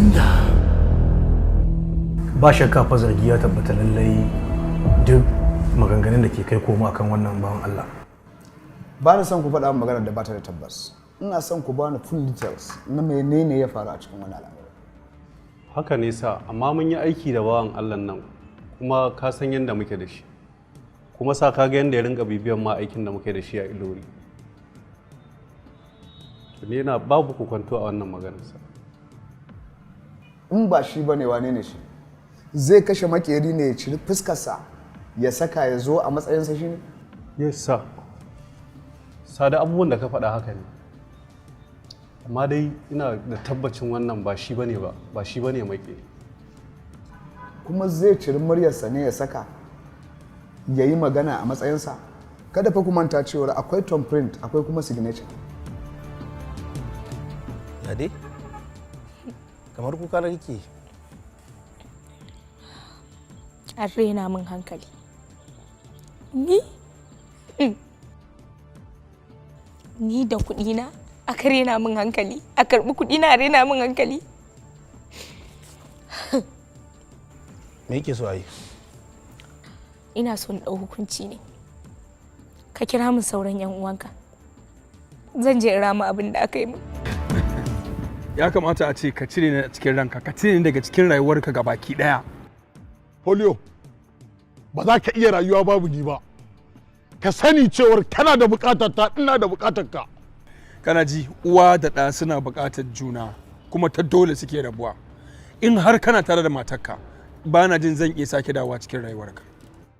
Sanda. Ba shakka fa zargi ya tabbata, lallai duk maganganun da ke kai komo akan wannan bawan Allah. Ba na son ku faɗa min maganar da ba ta da tabbas. Ina son ku bani full details na menene ya faru a cikin wani al'amari. Haka ne sa, amma mun yi aiki da bawan Allah nan, kuma ka san yadda muke da shi. Kuma sa, ka ga yadda ya rinka bibiyan ma aikin da muke da shi a Ilori. To, ni na babu kwanto a wannan maganarsa. In ba shi bane, wane ne shi? Zai kashe makeri ne ya ciri fuskarsa ya saka ya zo a matsayinsa shi ne? Yes sir. Sada, abubuwan da ka faɗa haka ne, amma dai ina da tabbacin wannan ba shi bane ba, ba shi bane make. Kuma zai ciri muryarsa ne ya saka ya yi magana a matsayinsa? Kada fa ku manta cewar akwai thumb print, akwai kuma signature. Ya dai? Kamar kuka na kike. An rena min hankali. Ni? Ni da kuɗina aka rena min hankali, a karɓi kuɗina a rena min hankali. Me yake so a yi? Ina son ɗau hukunci ne. Ka kira min sauran 'yan uwanka. Zan je in rama abin da aka yi min. Ya kamata a ce ka cire ni a cikin ranka, ka cire ni daga cikin rayuwarka gabaki daya. Polio, ba za ka iya rayuwa babu ni ba. Ka sani cewar kana da bukatar ta, ina da bukatar ka. Kana ji, uwa da ɗa suna buƙatar juna, kuma ta dole suke rabuwa. In har kana tare da matarka, ba na jin zan iya sake dawowa cikin rayuwarka.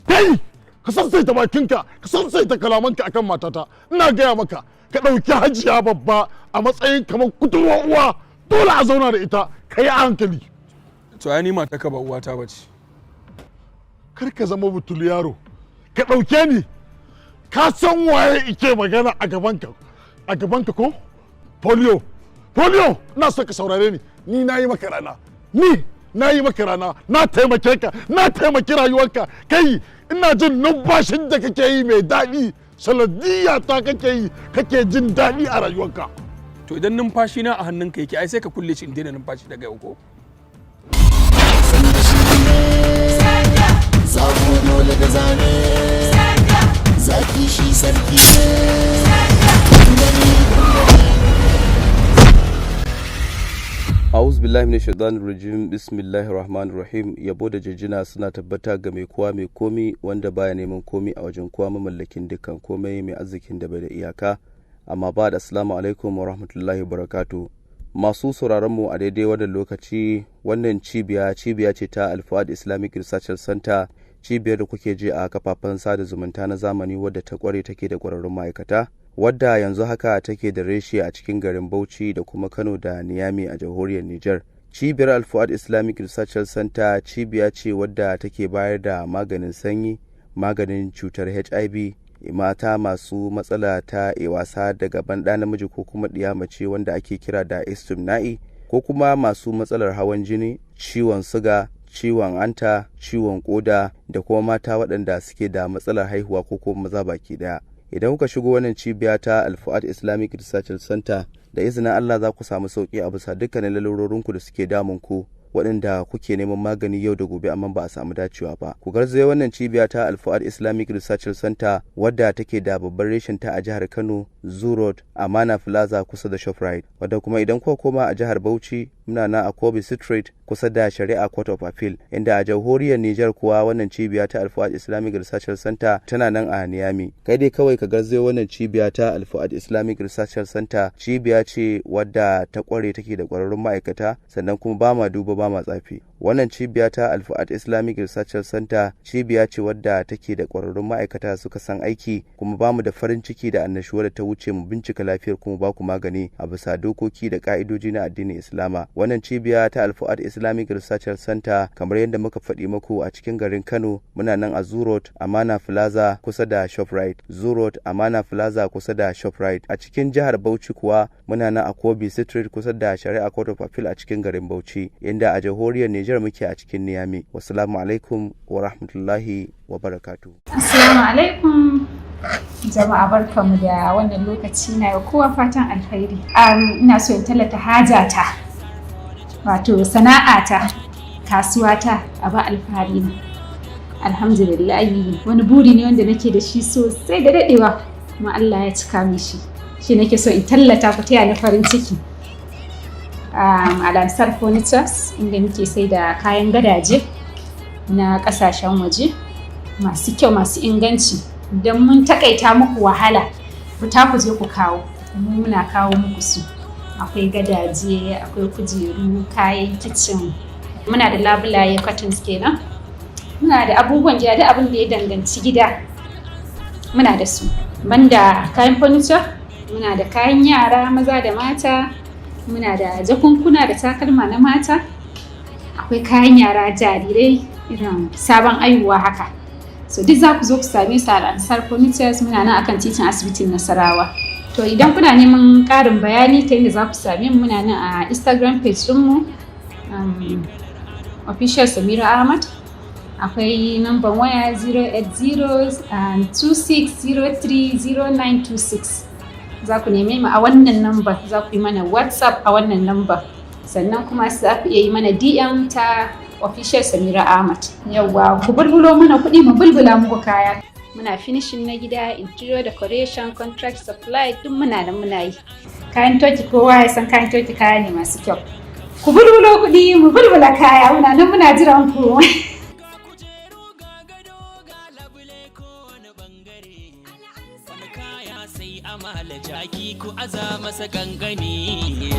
Kai, ka sassaita bakinka, ka sassaita kalamanka akan matata. Ina gaya maka, ka ɗauki Hajiya Babba a matsayin kamar kuturwa uwa, dole a zauna da ita, ka yi a hankali. To, ai ni matarka ba uwata ba ce. Kar ka zama butul yaro, ka ɗauke ni, ka san waye ike magana a gabanka, a gabanka ko? Polio, Polio, ina so ka saurare ni. Ni na yi maka rana, ni na yi maka rana, na taimake ka, na taimaki rayuwarka. Kai, ina jin numfashin da kake yi mai daɗi, sanadiyya ta kake yi kake jin daɗi a rayuwarka. To, idan numfashi na a hannunka yake, ai sai ka kulle shi in daina numfashi daga yau, ko? Sanda shi ne sabo, dole da zane zaki, shi sarki ne. A'udhu billahi minash shaitanir rajim. Bismillahir rahmanir rahim. Yabo da jinjina suna tabbata ga mai kowa mai komi, wanda baya neman komi a wajen kowa, mamallakin dukkan komai, mai arzikin da bai da iyaka. Amma ba da, assalamu alaikum wa rahmatullahi wa barakatuh. Masu sauraron mu a daidai wannan lokaci, wannan cibiya, cibiya ce ta Alfuad Islamic Research Center, cibiyar da kuke je a kafafen sada zumunta na zamani, wadda ta kware, take da kwararrun ma'aikata, wadda yanzu haka take da reshe a cikin garin Bauchi da kuma Kano da Niyami a jamhuriyar Niger. Cibiyar Alfuad Islamic Research Center cibiya ce wadda take bayar da maganin sanyi, maganin cutar HIV, mata masu matsala ta wasa da gaban ɗa namiji ko kuma ɗiya mace, wanda ake kira da istimna'i, ko kuma masu matsalar hawan jini, ciwon suga, ciwon anta, ciwon koda, da kuma mata waɗanda suke da matsalar haihuwa, ko kuma maza baki ɗaya. Idan kuka shigo wannan cibiya ta Alfuad Islamic Research Center, da izinin Allah za ku samu sauki a bisa dukkanin lalurorinku da suke damun ku, waɗanda kuke neman magani yau da gobe amma ba a samu dacewa ba. Ku garzaye wannan cibiya ta Alfuad Islamic Research Center, wadda take da babban reshen ta a jihar Kano, Zoo Road, Amana Plaza, kusa da Shoprite, wadda kuma idan kuka koma a jihar Bauchi, muna na a Kobe Street, kusa da Shari'a Court of Appeal, inda a jamhuriyar Niger kuwa, wannan cibiya ta Alfuad Islamic Research Center tana nan a Niamey. Kai dai kawai ka garzayo wannan cibiya ta Alfuad Islamic Research Center. Cibiya ce wadda ta kware, take da kwararrun ma'aikata, sannan kuma ba ma duba, ba ma tsafi. Wannan cibiya ta Alfuad Islamic Research Center cibiya ce wadda take da kwararrun ma'aikata suka san aiki, kuma bamu da farin ciki da annashuwa da ta wuce mu bincika lafiyar kuma ba ku magani a bisa dokoki da ka'idoji na addinin Islama. Wannan cibiya ta Alfuad Islamic Research Center, kamar yadda muka faɗi muku, a cikin garin Kano muna nan a Zoo Road, Amana Plaza, kusa da Shoprite. Zoo Road, Amana Plaza, kusa da Shoprite. A cikin jihar Bauchi kuwa, muna nan a Kobe Street, kusa da Shari'a Court of Appeal a cikin garin Bauchi, inda a jamhuriyar Niger muke a cikin Niamey. Wassalamu alaikum wa rahmatullahi wa barakatuh. Assalamu alaikum jama'a, barkamu da wannan lokaci, na kowa fatan alkhairi. Ina so in tallata hajata. Wato sana'ata, kasuwata, a ba alfahari na. Alhamdulillahi, wani buri ne wanda nake da shi sosai da daɗewa, kuma Allah ya cika min shi. Shi nake so in tallata, ku taya ni farin ciki. Alansar Furnitures, inda muke sai da kayan gadaje na ƙasashen waje masu kyau, masu inganci. Don mun takaita muku wahala, fita ku je ku kawo, mu muna kawo muku su. Akwai gadaje, akwai kujeru, kayan kicin, muna da labulaye, curtains kenan, muna da abubuwan gida, duk abin da ya danganci gida muna da su. Banda kayan furniture, muna da kayan yara maza da mata, muna da jakunkuna da takalma na mata, akwai kayan yara jarirai irin sabon aihuwa haka. So duk za ku zo ku same su a Ansar Furnitures. Muna nan akan titin asibitin Nasarawa. To, idan kuna neman ƙarin bayani ta inda za ku same mu, muna nan a Instagram page ɗinmu, Official Samira Ahmad. Akwai namban waya 080 26030926. Za ku neme mu a wannan namba, za ku yi mana WhatsApp a wannan namba, sannan kuma za ku iya yi mana DM ta Official Samira Ahmad. Yawwa, ku bulbulo mana kuɗi, mu bulbula muku kaya. Muna finishing na gida, interior decoration, contract supply, duk muna nan muna yi. Kayan Toki, kowa ya san kayan Toki kaya ne masu kyau. Ku bulbulo kuɗi, mu bulbula kaya. Muna nan muna jiran ku. Sai amala jaki ku aza masa gangane.